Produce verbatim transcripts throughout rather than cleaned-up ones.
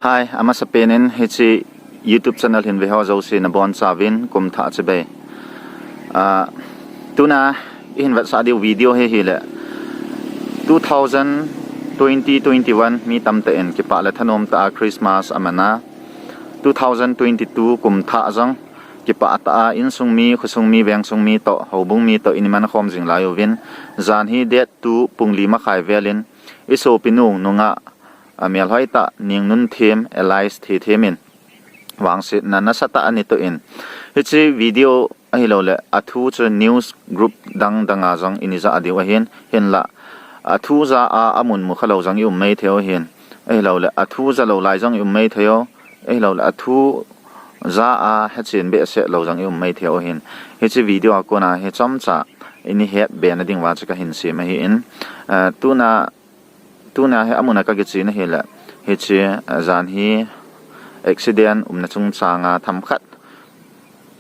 Hi, amasapen in hiche YouTube channel hin veho jouse nabonchauvin kumthah chibai. Ah, tuna ihin vetsah diu video hi hileh two thousand twenty twenty-one mi tamtah in kipah le thanom tah a Christmas amana, two thousand twenty-two kumthah jong kipah tah a insung mi, khosung mi, vengsung mi toh, houbung mi toh in iman khom jing lai uvin, jan hi date two pung li makhai vel in isopinu nungah, a, melhoi tah Ningnunthiem alias Thethem in vangsetna nasatah a anei toh in, hiche video ahilouleh athu chu news group dang dang a jong ini jah diu ahin, hinlah athu ja a amun mukha lou jong i um maithei u ahin, ahilouleh athu ja lou lai jong i um maithei u, ahilouleh athu ja a hechen behseh lou jong i um maithei u ahin, hiche video a kona hi chomcha ini hetbe na ding uva chu kahin sem ahin, eh, tuna Tuna hi amun a kakichen ahileh, hiche, eh, jan hi accident umna chungchang a themkhat,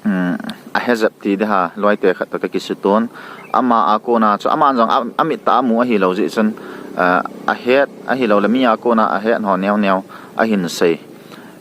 um, ahejep ti ding a loite khat toh kakisuton. Ama a kona chu, aman jong a, amit tah a amu ahilou jeh chun, eh, ahet ahilouleh mi a kona ahet ho neo neo ahin sei,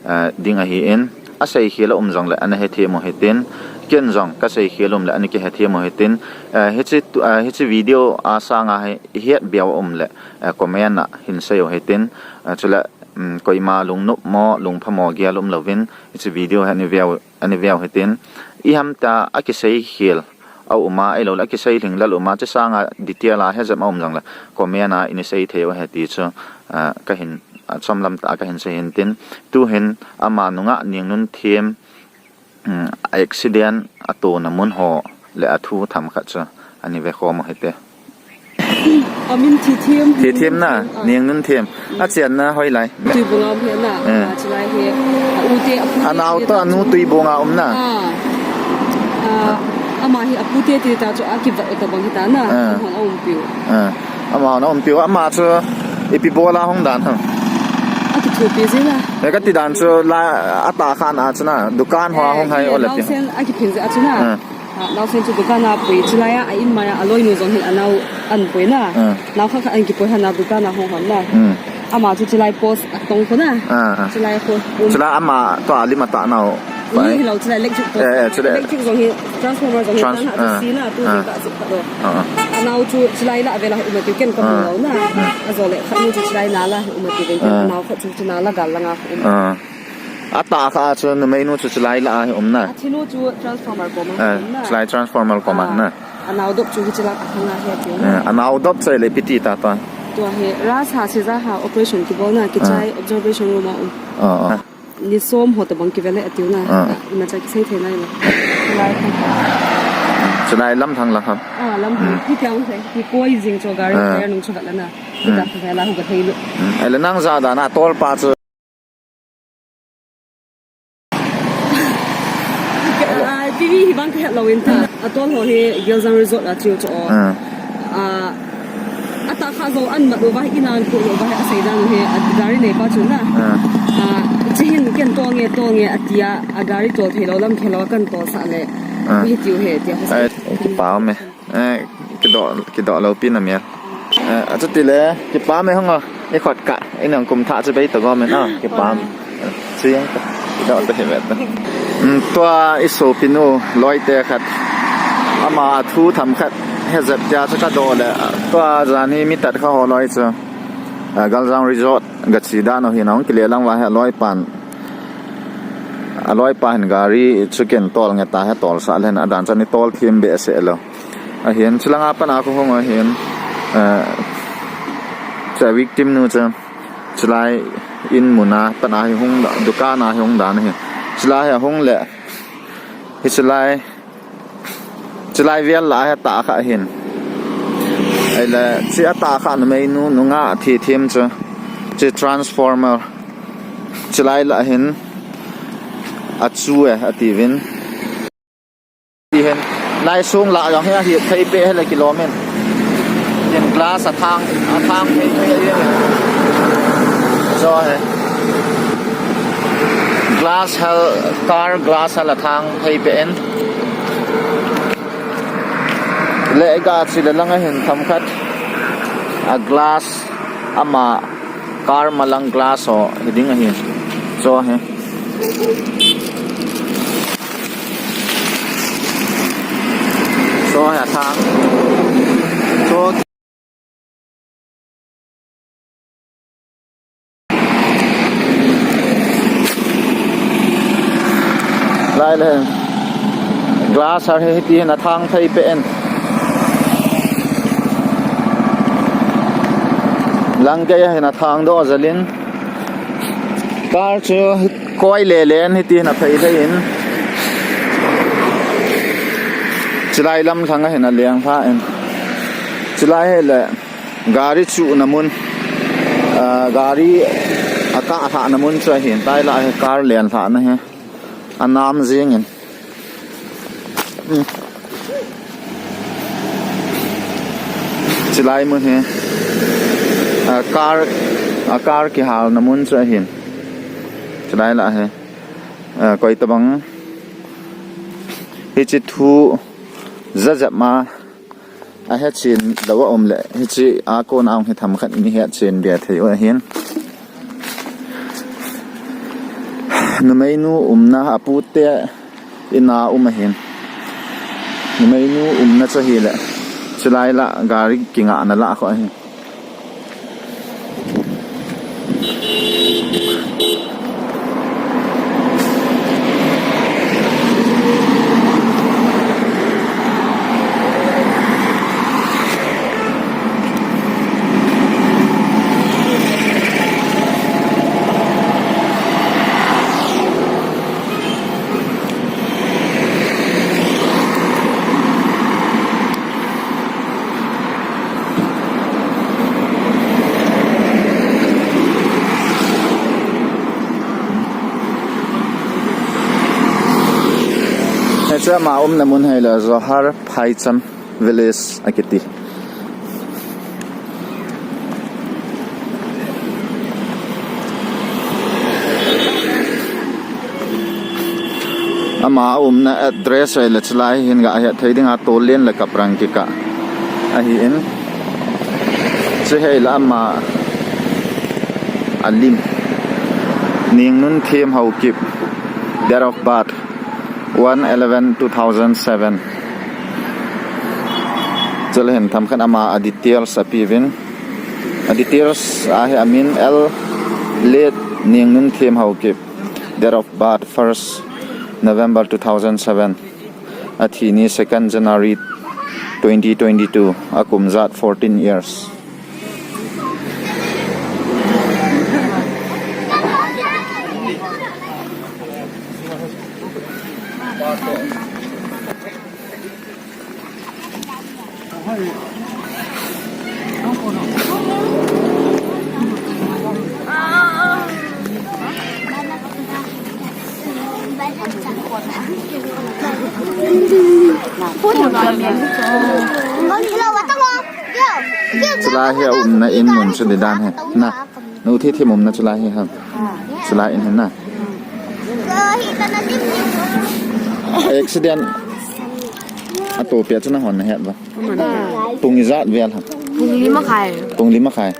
eh, ding ahin, asei khel a um jongleh ana hethem u hitin, ken jong kasei khel a um leh ana kihethem u hitin, eh, hiche tu-, eh, hiche video a sanga hi ihetbe u a um leh, eh, comment a hin sei u hitin, eh, chuleh, um, koima lungnop mo, lungphamo gel umlouvin, hiche video hi ana ve u, ana ve u hitin, ihamtia akisei khel a um a, ahilouleh akisei lhinglel a um a, hiche sanga detail a hejep a um jongleh comment a ini sei thei u ahi ti chu, ah, kahin, ah, chomlam tah a kahin sei hintin, tuhin ama nungah Ningnunthiem, um, accident atona mun ho le athu themkhat chu ani ve khom u hite. Amin Thethem. Thethem na, ah, Ningnunthiem. Achenna hoilai? Tuibong a um hi na. Eh. Ah, chulai hi, a u te, a pu te, anao toh anu Tuibong a um na. Ah. Ah, ama hi apu te ti ta chu akivat u tabang hita na. Ah. Hon a umpiu. Ah. Ama hon a umpiu. Ama chu ipi bol a hung dan ham? Akithopi jin a. Eh, kati dan chu la atah kha na chu na. Dukan ho a hung hai, eh, o le pi. Naosen akiphin jeh a chu na. Ah. Ah, naosen chu dukan a pui, chulai a, a in mai a, a loinu jong hin anao an pui na. Ah. Nao khat khat an kipui hon a dukan a hung hon na. Hmm. Ama chu chulai post a tong khu na. Ah, ah. Chulai khu um. Chulai ama toh a lim a tah nao. Ni hilou chulai electric post. Eh, eh, chulai. Electric jong hi transformer jong hi, trans-, tan ha chu, ah, si na tu, ah, jing ta si kha do. Ah, ah. Anao chu chulai lah vel a um a tiu ken kamu lou na. Ah. Ajole khat nu chu chulai na lah um a tiu ven ken, ah, anao khat chu chulai lah gal langa um. Ah. Atah kha chu numeinu chu chulai lah a hi um na. Athinu chu transformer koma, eh, um na. Chulai transformer koma, ah, na. Anao dop chu hiche lah a hung a hi tiu na. Eh, anao dop chu le ipi ti ta ta? Tua hi Ras ha, Sija ha operation kibol na, kichai, ah, observation room a um. Ah, ah. Ni som ho tabang kivel e tiu na. Ah. Ima cha kisei thei nai na. Chulai lam thang la ham? Ah, lam thang. Hmm. Ki thang se, ki koi jing chu gari, ah, tyre nung chu vet la na. Hmm. Kita thang la hu ka thei lou. Hmm. Ahile nang ja dan a tol pa chu. Ah, T V hi bang ka het lou in ta. Atol ho hi Geljang Resort a chiu chu o. Ah. Ah, atah kha jong an mat uva hi, in a an pu uva hi asei dan u hi, a gari nei pa chu na. Ah. Ah, chi hin ken tol nge, tol nge atia, a gari tol thei lou lam khe lou kan tol sah le. Ah. Hi tiu hi tia ho. Eh, kipa me. Eh, kidoh, kidoh lou pi na mel. Eh, achuti le, kipa me hung o. I khut ka, i nang kum thah chu bei ta go men a, kipa. Chiang ta, kidoh ta hi vet ta. Mm, tua i sopinu, loite khat. Ama thu themkhat, hejep tia chu kadoh le. Tua jan hi mi tat kha ho loi chu. Ah, Galjang Resort, gachi dan u hi nang kile lang uva hi loi pan. A loi pa hin gari chu ken tol nge ta hi tol sah len a dan chan i tol thim behseh lou. Ahin, chulanga pan a khu hung ahin, eh, cha victim nu cha, chulai in mun a pan a hi hung da, dukan a hi hung dan ahi. Chulai hi hung le, hi chulai, chulai vel lah a hi tah kha ahin. Ahile, chi a tah kha numeinu, nungah Thethem cha, chi transformer, chulai lah ahin, a chu e, ati uvin. Ti hin, lai sung lah jong hi ahi thei peh hile kilom in. Tin glass a thang, a thang thei peh in. So he. Glass hal, car glass hal a thang thei peh in. Le ga chi le lang ahin themkhat. A glass ama car malang glass ho hi ding ahin. Cho hi. Cho hi athang. Cho. Lai le. Glass har hi hiti hin athang thei pen. Lang kei hin athang doh jel in. Car chu koi le len hiti hin aphei thei in. Chilai lam thang a hin aleng pha in. Chilai hi le gari chu na mun. Ah, gari akah thah na mun chu ahin. Tai la hi car len thah na hi. Anam jing in. Hmm. Chilai mun hi. A car, a car kihal na mun chu ahin. Chilai la hi. A, koi tabang. Hichi thu jajap ma. Ahe chen lou a um le, hichi a kona hung hi themkhat in i het chen be thei u ahin. Numeinu umna a pute in a um ahin. Numeinu umna chu hi le, chulai la gari kingahna la kho ahin. Hiche ama umna mun hi le Johar Phaicham Village akiti. Ama umna address hi le chulai hin ga het thei ding a, tol len le kaprang kikah ahin. Chu hi le ama alim. Ningnunthiem Haokip, date of birth one eleven two thousand seven. Chule hin themkhat ama a details ape uvin. A details a hi amin L late Ningnunthiem Haokip. Date of birth first November two thousand seven. Athi ni second January twenty twenty-two. Akum jat fourteen years. Chulai hi a umna in mun chu di dan hi. Na, nu thi thi umna chulai hi ha. Chulai in hi na. Accident a to pia chu na hon na het ba. Pung ijat vel ha. Pung li makhai. Pung li makhai.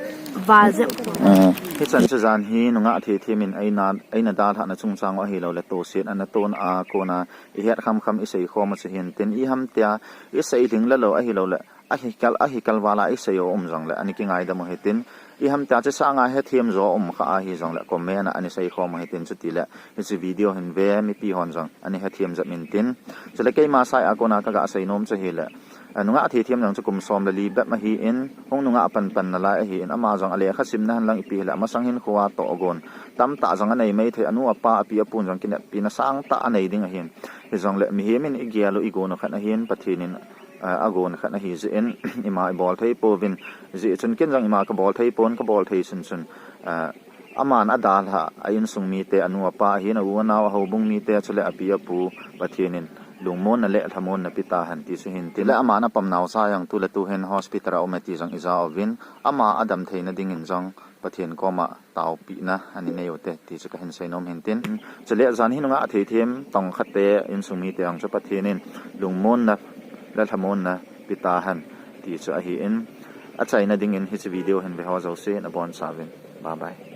Val jep. Ah. Hichan chu jan hi nungah thethiem in eina, eina dalhah na chungchang u ahilou le toset ana ton a kona i het kham kham i sei khom u chu hin tin i ham tia i sei lhing la lou ahilou le ahi kal, ahi kal vala i sei u um jong le ani kingaidam u hitin i ham tia chu sanga hethem jo um kha ahi jong le comment a ani sei khom u hitin chuti le hiche video hin ve mipi hon jong ani hethem jep in tin chule keima sai a kona ka ga sei nom chu hi le A, nungah thethiem jong chu kum som le li bep ahi in, hung nungah pan pan nalai ahi in, ama jong a lekha simna hen lang ipi hile, amasang hin khua toh gon tamtah jong anei mai thei, anu apa, api apun jong kineppi na sangtah anei ding ahi in. Hijongle mihem in igel u igon u khat ahi in, Pathen in, a, agon khat ahi jeh in, ima ibol thei pouvin, jeh chun ken jong ima kabol thei pon, kabol thei chun chun, a, Aman adalhah a insung mite, anu apa ahin, a u anao, a houbung mite, chule api apu, Pathen in lungmonna le lhamonna pe tahen ti chu hin tin. Le aman apam naocha jong tu le tu hin hospital a um e ti jong ija uvin, ama adam theina dingin jong Pathen koma taopina ani nei u te ti chu kahin sei nom hin tin. Chule jan hi nungah thethiem tongkha te insung mite jong chu Pathen in lungmonna le lhamonna pe tahen ti chu ahi in, achaina dingin hiche video hin ve ho jouse nabonchauvin. Bye bye.